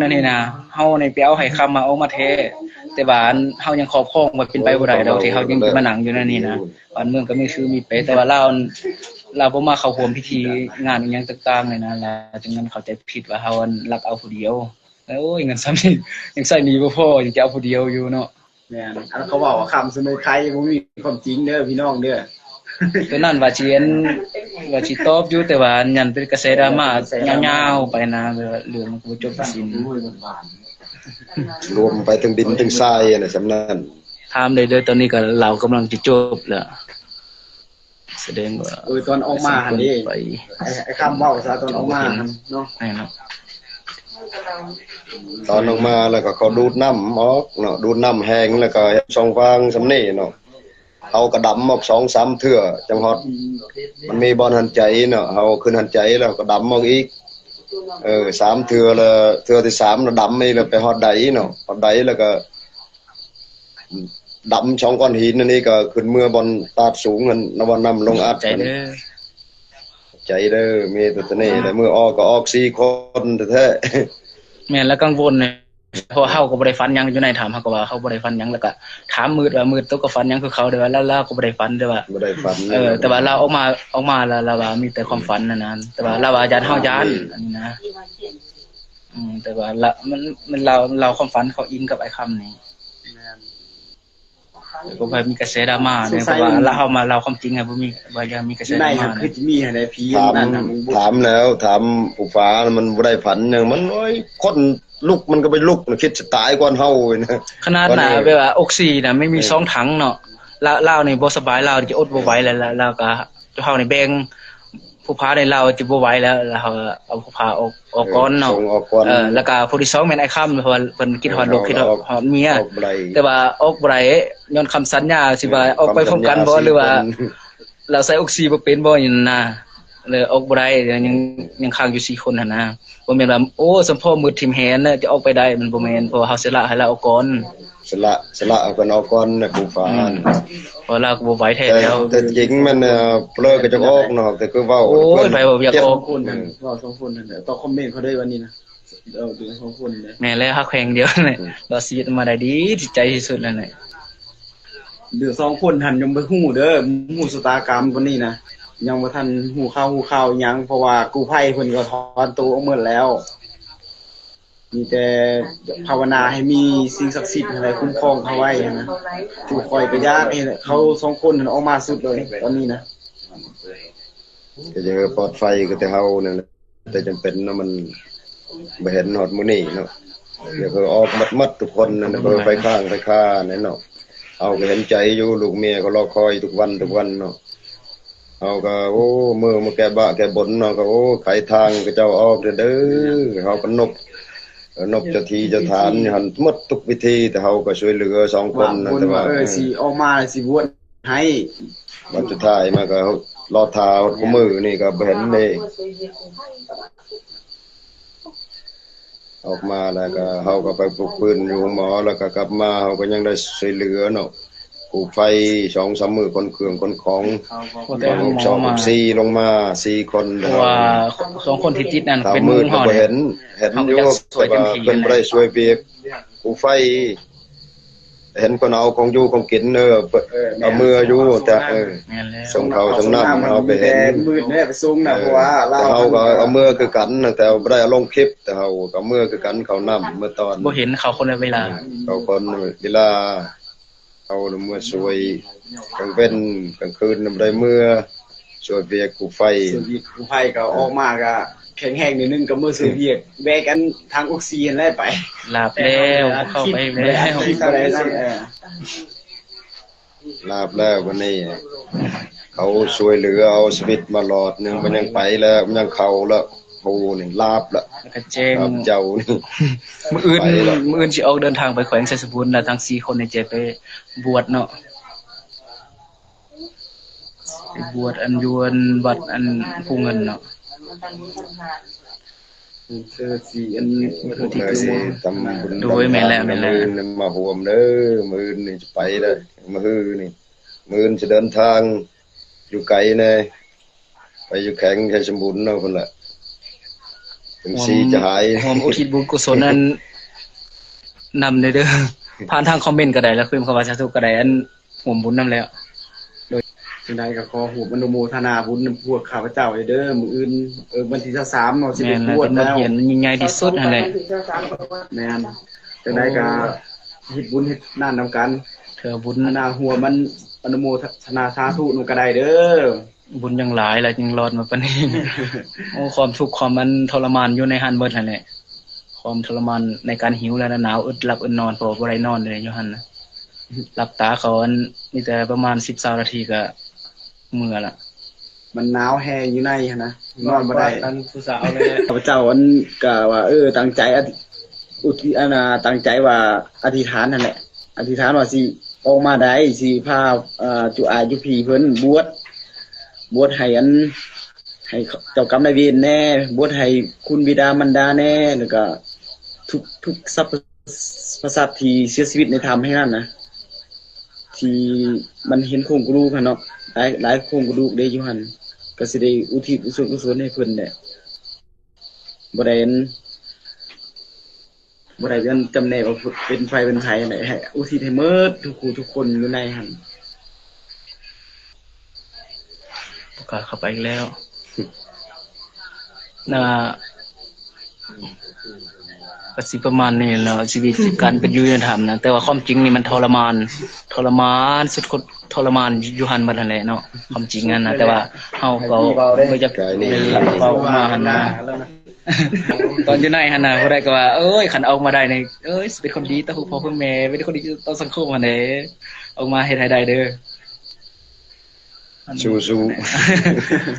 ອັນນີ້ນະ ເຮົານີ້ໄປເອົາໄຫຄຳມາອອກມາແທ້ ແຕ່ວ່າອັນເຮົາຍັງຄອບຄອງໄວ້ ເປັນໄປບໍ່ໄດ້ດອກທີ່ເຮົາຍັງຈະມານັ່ງຢູ່ໃນນີ້ນະ. ບ້ານເມືອງກໍມີຄືມີໄປ ແຕ່ວ່າລາວ ລາວບໍ່ມາເຂົ້າຮ່ວມພິທີງານອີ່ຫຍັງຕ່າງໆນີ້ນະ ລາວຈຶ່ງເຂົ້າໃຈຜິດວ່າເຮົາອັນລັກເອົາຜູ້ດຽວ. ໂອ້ຍ ເງິນສ່ຳນີ້ຍັງໃຊ້ໜີ້ບໍ່ພໍ ຍັງຈະເອົາຜູ້ດຽວຢູ່ເນາະ. ແມ່ນ ອັນເຂົາເວົ້າວ່າຄຳສະເໜີໄຄບໍ່ມີຄວາມຈິງເດີພີ່ນ້ອງເດີ. ຕົວນັ້ນວ່າຊິອັນ ວ່າຊິຕອບຢູ່ ແຕ່ວ່າອັນຍັນເປັນກະແສດຣາມາຍາວໆໄປນະ ແບບວ່າເລື່ອງມັນກໍບໍ່ຈົບບໍ່ສິ້ນ ລວມໄປເຖິງດິນເຖິງຊາຍນະ ສ່ຳນັ້ນ. ຖາມໄດ້ເດີ ຕອນນີ້ກໍລາວກຳລັງຈະຈົບແລ້ວ. ສະແດງວ່າ ເອີ ຕອນອອກມາຫັ້ນເດ້ ໄປ ໄອ້ ໄອ້ຄຳເວົ້າຊະ ຕອນອອກມາຫັ້ນເນາະ ແມ່ນເນາະ. ຕອນອອກມາແລ້ວກໍເຂົາດູດນ້ຳອອກເນາະ ດູດນ້ຳແຫ້ງ ແລ້ວກໍເຮັດຊ່ອງວ່າງສ່ຳນີ້ເນາະ. ເຮົາກໍດຳອອກສອງສາມເທື່ອຈັ່ງຮອດ ມັນມີບ່ອນຫັນໃຈເນາະ ເຮົາຂຶ້ນຫັນໃຈແລ້ວກໍດຳອອກອີກ ເອີ ສາມເທື່ອ ແລ້ວເທື່ອທີສາມນະດຳອີກ ແລ້ວໄປຮອດໃດເນາະ ຮອດໃດແລ້ວກໍ ດຳສອງກ້ອນຫີນອັນນີ້ກໍຂຶ້ນເມືອບ່ອນຕາດສູງຫັ້ນນະ ບ່ອນນ້ຳລົງອັດ. ໃຈເດີ ໃຈເດີ ມີແຕ່ຕົວນີ້ແຫຼະ ມື້ອອກກໍອອກສີ່ຄົນແທ້ໆ. ແມ່ນ ແລ້ວກັງວົນ ເພາະວ່າເຮົາກໍບໍ່ໄດ້ຝັນຫຍັງຢູ່ໃນຖ້ຳ ເຮົາກໍວ່າເຮົາບໍ່ໄດ້ຝັນຫຍັງ ແລ້ວກໍຖາມມືດວ່າ ມືດໂຕກໍຝັນຫຍັງຄືເຂົາ ແຕ່ວ່າລາວ ລາວກໍບໍ່ໄດ້ຝັນ ແຕ່ວ່າ ບໍ່ໄດ້ຝັນ ເອີ ແຕ່ວ່າລາວອອກມາ ອອກມາແລ້ວ ລາວວ່າມີແຕ່ຄວາມຝັນນັ້ນນະ ແຕ່ວ່າລາວວ່າຢ້ານເຮົາຢ້ານ ອືມ ອັນນີ້ນະ. ອືມ ແຕ່ວ່າລະ ມັນ ມັນເລົ່າ ເລົ່າຄວາມຝັນເຂົາອີງກັບອ້າຍຄຳນີ້ ແມ່ນ ບໍ່ໃຫ້ມີກະແສດຣາມາເດ້ ເພາະວ່າລະເຮົາມາເລົ່າຄວາມຈິງໃຫ້ ບໍ່ມີ ບໍ່ຢາກມີກະແສດຣາມາ ຄືຈະມີຫັ້ນແຫຼະ ຜີ ຖາມ ນັ້ນນະ ຖາມແລ້ວ ຖາມຜູ້ຟ້າ ມັນບໍ່ໄດ້ຝັນຫຍັງ ມັນ ໂອ້ຍ ຄົນລຸກ ມັນກໍໄປລຸກ ມັນຄິດຈະຕາຍກ່ອນເຮົານະ. ຂະໜາດນະ ແບບວ່າອົກຊີນະ ມັນມີສອງຖັງເນາະ ລາວ ລາວນີ້ບໍ່ສະບາຍ ລາວຈະອົດບໍ່ໄຫວແລ້ວ ລາວກໍ ເຮົານີ້ແບ່ງ ຜູ້ພາໃນລາວຈະບໍ່ໄຫວແລ້ວ ແລ້ວເຮົາເອົາຜູ້ພາອອກ ອອກກ່ອນເນາະ ເອີ ສົ່ງອອກກ່ອນ ເອີ ແລ້ວກໍຜູ້ທີສອງແມ່ນອ້າຍຄຳ ເພາະວ່າເພິ່ນຄິດຮອດລູກ ເອີ ຄິດຮອດ ເຮົາອອກ ຮອດເມຍ ອອກບໍ່ໄດ້ ແຕ່ວ່າອອກບໍ່ໄດ້ ຍ້ອນຄຳສັນຍາ ຊິວ່າ ເອີ ອອກໄປພ້ອມກັນບໍ່ ຄຳສັນຍາ ຫຼືວ່າ ສີ່ຄົນ ລາວໃສ່ອົກຊີບໍ່ເປັນບໍ່ນີ້ນະ ເລີຍອອກບໍ່ໄດ້ ຍັງ ຍັງຄ້າງຢູ່ສີ່ຄົນຫັ້ນນະ ບໍ່ແມ່ນວ່າ ໂອ້ ສົມພໍມືດຖິ້ມແຫນນະ ຈະອອກໄປໄດ້ ມັນບໍ່ແມ່ນ ເພາະວ່າເຮົາສະຫຼະໃຫ້ລາວອອກກ່ອນ. ສະຫຼະ ສະຫຼະເອົາເພິ່ນອອກກ່ອນນະ ຜູ້ຟ້າ ອືມ ຫັ້ນ ເພາະລາວກໍບໍ່ໄຫວແທ້ແລ້ວ ແຕ່ ແຕ່ຈິງແມ່ນ ເອີ ເລີກກໍຈະອອກເນາະ ແຕ່ຄືເວົ້າ ໂອ້ຍ ເພິ່ນ ໃຜວ່າຢາກອອກ ເວົ້າສອງຄົນ ອືມ ເວົ້າສອງຄົນຫັ້ນແຫຼະ ຕອບຄອມເມັນເຂົາເດີ ວັນນີ້ນະ ເອີ ເປັນສອງຄົນເດ້ ແມ່ນແລ້ວ ຮັກແພງດຽວນັ້ນແຫຼະ ອືມ ລອດຊີວິດມາໄດ້ດີ ດີໃຈທີ່ສຸດແລ້ວແຫຼະ ເຫຼືອສອງຄົນຫັ້ນຍັງບໍ່ຮູ້ເດີ ຮູ້ຊະຕາກຳປານນີ້ນະ ຍັງບໍ່ທັນຮູ້ຂ່າວຮູ້ຂ່າວອີ່ຫຍັງ ເພາະວ່າກູ້ໄພເພິ່ນກໍຖອນໂຕອອກໝົດແລ້ວ. ມີແຕ່ພາວະນາໃຫ້ມີສິ່ງສັກສິດຫັ້ນແຫຼະຄຸ້ມຄອງເຂົາໄວ້ຫັ້ນນະ ຄືຂ້ອຍກໍຢາກໃຫ້ເຂົາສອງຄົນຫັ້ນອອກມາສຸດເລີຍຕອນນີ້ນະ ກໍຢາກໃຫ້ປອດໄພຄືແຕ່ເຮົານັ້ນແຫຼະ ແຕ່ຈຳເປັນເນາະ ມັນບໍ່ເຫັນຮອດມື້ນີ້ເນາະ ຢາກໃຫ້ອອກໝົດໆທຸກຄົນນັ້ນ ເພື່ອໄປຄ້າງໄປຄານັ້ນເນາະ ເຮົາກໍເຫັນໃຈຢູ່ ລູກເມຍກໍລໍຄອຍທຸກວັນທຸກວັນເນາະ. ເຮົາກໍ ໂອ້ ມື້ມາແກ້ບາແກ້ບົນເນາະ ກໍ ໂອ້ ໄຂທາງຂະເຈົ້າອອກເດີ ເຮົາກໍນົບ ເອີ ນົບເຈົ້າທີ່ເຈົ້າຖານຢູ່ຫັ້ນໝົດທຸກພິທີ ແຕ່ເຮົາກໍຊ່ວຍເຫຼືອສອງຄົນນະ ແຕ່ວ່າ ເອີ ຊິອອກມາຊິບວດໃຫ້ ບັດສຸດທ້າຍມາກໍລໍຖ້າຮອດຄູ່ມື້ນີ້ກໍບໍ່ເຫັນເດ້. ອອກມາແລ້ວກໍເຮົາກໍໄປປຸກຟື້ນຢູ່ໂຮງໝໍ ແລ້ວກໍກັບມາເຮົາກໍຍັງໄດ້ຊ່ວຍເຫຼືອເນາະ ກູ້ໄພສອງສາມມື້ ຂົນເຄື່ອງຂົນຂອງ ແຕ່ອອກສອງອອກສີ່ລົງມາສີ່ຄົນ ເພາະວ່າສອງຄົນທີ່ຕິດນັ້ນເປັນໝູ່ເຮົາເດ້ ເຮົາກໍຢາກຊ່ວຍເຕັມທີ່ ແຕ່ວ່າເພິ່ນບໍ່ໄດ້ຊ່ວຍວຽກກູ້ໄພ ເຫັນເພິ່ນເອົາຂອງຢູ່ຂອງກິນ ເອີ ເອົາເມືອຢູ່ ແຕ່ ເອີ ສົ່ງເຂົ້າສົ່ງນ້ຳ ເຮົາໄປເຫັນ ແຕ່ເຮົາກໍເອົາເມືອຄືກັນ ແຕ່ບໍ່ໄດ້ເອົາລົງຄລິບ ແຕ່ເຮົາກໍເອົາເມືອຄືກັນ ເຂົ້ານ້ຳເມືອຕອນ ບໍ່ເຫັນເຂົ້າຄົນລະເວລາ ເຂົ້າຄົນເວລາ ເຮົາລະເມືອຊ່ວຍ ກາງເວັນກາງຄືນນຳໄດ້ເມືອ ຊ່ວຍວຽກກູ້ໄຟ ຊ່ວຍວຽກກູ້ໄພ ກໍອອກມາກໍແຂງແຮງໜ້ອຍໜຶ່ງ ກໍເມືອຊ່ວຍວຽກ ແບກອັນຖັງອົກຊີຫັ້ນແຫຼະໄປ ລາບແລ້ວ ເຂົ້າໄປແລ້ວ ເອີ ລາບແລ້ວ ບັດນີ້ເຂົາຊ່ວຍເຫຼືອເອົາຊີວິດມາລອດໜຶ່ງ ມັນຍັງໄປແລ້ວ ມັນຍັງເຂົ້າແລ້ວ ໂຫ ນີ້ລາບແລ້ວ ແລ້ວກໍແຈ້ງ ລາບເຈົ້ານີ້ ມື້ອື່ນ ມື້ອື່ນຊິອອກເດີນທາງໄປແຂວງໄຊສົມບູນ ແລ້ວທັງສີ່ຄົນນີ້ຈະໄປບວດເນາະ ໄປບວດອັນຢູ່ອັນວັດອັນພູເງິນເນາະ ເພື່ອຊິອັນ ເພື່ອຊິທຳບຸນ ໂດຍ ແມ່ນແລ້ວ ແມ່ນແລ້ວ ມື້ອື່ນມາຮ່ວມເດີ ມື້ອື່ນນີ້ຈະໄປແລ້ວ ມື້ຮືນີ້ ມື້ອື່ນຊິເດີນທາງຢູ່ໄກແດ່ ໄປຢູ່ແຂວງໄຊສົມບູນເນາະ ພຸ້ນລະ ເອັມຊີຈະຫາຍ ຮ່ວມອຸທິດບຸນກຸສົນອັນນຳແດ່ເດີ ຜ່ານທາງຄອມເມັນກໍໄດ້ ແລ້ວພິມຄຳວ່າສາທຸກໍໄດ້ ອັນຮ່ວມບຸນນຳແລ້ວ. ໂດຍ ຈັ່ງໃດກໍຂໍຮ່ວມອະນຸໂມທະນາບຸນນຳພວກຂ້າພະເຈົ້າເດີ ມື້ອື່ນ ເອີ ວັນທີຊາວສາມເນາະ ຊິໄປບວດແລ້ວ ເປັນບົດຮຽນຍິ່ງໃຫຍ່ທີ່ສຸດຫັ້ນແຫຼະ. ແມ່ນ ຈັ່ງໃດກໍເຮັດບຸນເຮັດນັ້ນນຳກັນ ເທື່ອບຸນ ອັນນ່າ ຮ່ວມອັນອະນຸໂມທະນາສາທຸນຳກໍໄດ້ເດີ. ບຸນຍັງຫຼາຍລະ ຍັງລອດມາປານນີ້. ໂອ້ ຄວາມທຸກຄວາມອັນທໍລະມານຢູ່ໃນຫັ້ນເບິດຫັ້ນແຫຼະ ຄວາມທໍລະມານໃນການຫິວ ແລະ ໜາວ ອຶດຫຼັບອຶດນອນ ເພາະວ່າບໍ່ໄດ້ນອນເລີຍຢູ່ຫັ້ນນະ ຫຼັບຕາເຂົ້າອັນ ມີແຕ່ປະມານສິບ ຊາວນາທີກໍເມື່ອລະ ມັນໜາວແຮງຢູ່ໃນຫັ້ນນະ ນອນບໍ່ໄດ້ ນອນບໍ່ໄດ້ ກັນຜູ້ສາວແລ້ວ. ຂ້າພະເຈົ້າອັນກະວ່າ ເອີ ຕັ້ງໃຈ ອະທິ ອຸທິດ ອັນນ່າ ຕັ້ງໃຈວ່າອະທິດຖານຫັ້ນແຫຼະ ອະທິດຖານວ່າຊິອອກມາໄດ້ ຊິພາ ເອີ ຈຸອາຍຈຸພີເພິ່ນບວດ ບວດໃຫ້ອັນ ໃຫ້ເຈົ້າກຳນາຍເວນແດ່ ບວດໃຫ້ຄຸນບິດາມັນດາແດ່ ແລ້ວກະທຸກ ທຸກສັບພະ ພະສັດທີ່ເສຍຊີວິດໃນຖ້ຳແຫ່ງນັ້ນນະ ທີ່ມັນເຫັນໂຄງກະດູກຫັ້ນເນາະ ຫຼາຍ ຫຼາຍໂຄງກະດູກເດ້ຢູ່ຫັ້ນ ກໍຊິໄດ້ອຸທິດສ່ວນກຸສົນໃຫ້ເພິ່ນແຫຼະ ບໍ່ໄດ້ ບໍ່ໄດ້ເປັນຈຳແນກວ່າເປັນໃຜເປັນໃຜແຫຼະ ໃຫ້ອຸທິດໃຫ້ໝົດທຸກຜູ້ທຸກຄົນຢູ່ໃນຫັ້ນ. ບໍ່ກ້າເຂົ້າໄປອີກແລ້ວ ນະ ກໍຊິປະມານນີ້ແຫຼະເນາະ ຊີວິດການເປັນຢູ່ໃນຖ້ຳນະ ແຕ່ວ່າຄວາມຈິງນີ້ມັນທໍລະມານ ທໍລະມານສຸດ ທໍລະມານຢູ່ຫັ້ນໝົດຫັ້ນແຫຼະເນາະ ຄວາມຈິງຫັ້ນນະ ແຕ່ວ່າເຮົາກໍບໍ່ຢາກເວົ້າອອກມາຫັ້ນນະ. ຕອນຢູ່ໃນຫັ້ນນະ ຜູ້ໃດກໍວ່າ ໂອ້ຍ ຄັນອອກມາໄດ້ນີ້ ເອີຍ ຊິເປັນຄົນດີຕໍ່ຜູ້ພໍ່ຜູ້ແມ່ ເປັນຄົນດີຕໍ່ສັງຄົມຫັ້ນເດ້ ອອກມາເຮັດໃຫ້ໄດ້ເດີ ສູ້ໆ.